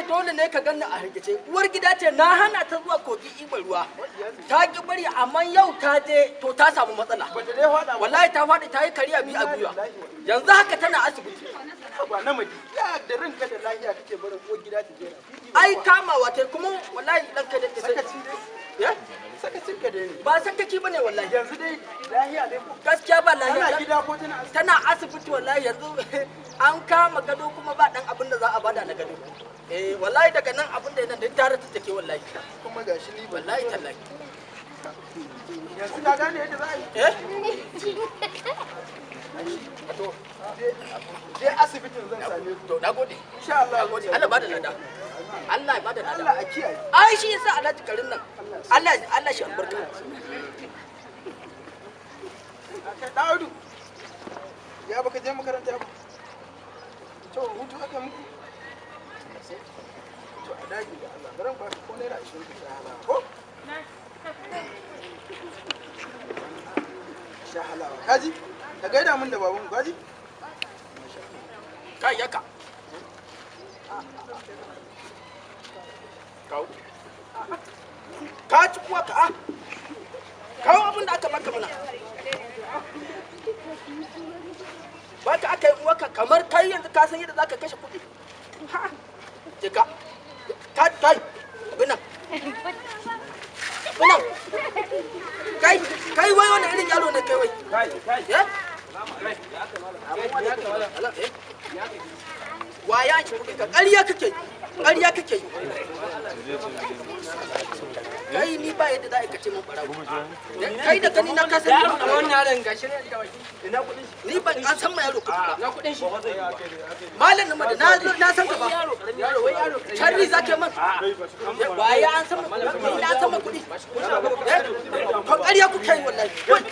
Wallahi dole ne ka ganni a hargitse. Uwar gida ce na hana ta zuwa kogi ibar ruwa. Ta ki bari, amma yau ta je, to ta samu matsala. Bata dai faɗa ba? Wallahi ta faɗi, ta yi kariya biyu a gwiwa. Yanzu haka tana asibiti. Ba namiji ya da ranka da lafiya kake barin uwar gida ta je? Ai kamawa ta kuma wallahi dan kai da sai. Sakaci dai. Eh? Sakacin ka dai ne. Ba sakaci bane wallahi. Yanzu dai lafiya dai ko? Gaskiya ba lafiya. Tana gida ko tana asibiti? Tana asibiti wallahi. Yanzu an kama gado kuma ba dan abin da za a bada na gado. Eh, wallahi daga nan abin da yana da tare ta take wallahi. Kuma gashi ni ban Wallahi tallahi. Yanzu ka gane yadda za a yi? Eh. To je asibitin, zan same ku. To, nagode. Insha Allah. Nagode, Allah bada lada, Allah ya bada lada. Allah a kiyaye. Ai shi yasa Alhaji garin nan, Allah Allah shi albarka. Kai Daudu, ya baka je makaranta ba? To, hutu aka muku? To, a dage da Allah. Baran ba ko ₦20 ka sha halawa ko? Sha halawa. Kaji? Ka gaida mun da baban, kaji? Kai yaka kawo, ka ci kuwa ka, ah, kawo abin da aka baka mana. Baka aka yi uwarka kamar kai yanzu ka san yadda zaka kashe kuɗi. Ha, je ka ka kai binan binan. Kai kai, wai wani irin yaro ne kai wai? Kai kai. Eh? Kai ya kamala. Ala, eh? Wa ya ci kuɗi ka? Ƙarya kake yi, ƙarya kake yi. Kai, ni ba yadda za a kace mun ɓarawo. Kai da gani na ka san ni ba ɓarawo. Wannan yaron gashi ne da baki. Ina kuɗin shi? Ni ban an san ma yaro kuɗi ba. Ina kuɗin shi? Malam nan da na zo na san ka ba. Yaro karami, yaro wai yaro karami. Sharri za ka yi man. Wa ya an san ma kuɗi? Ni na san ma kuɗi. Eh? To, ƙarya kuke yi wallahi. Wai.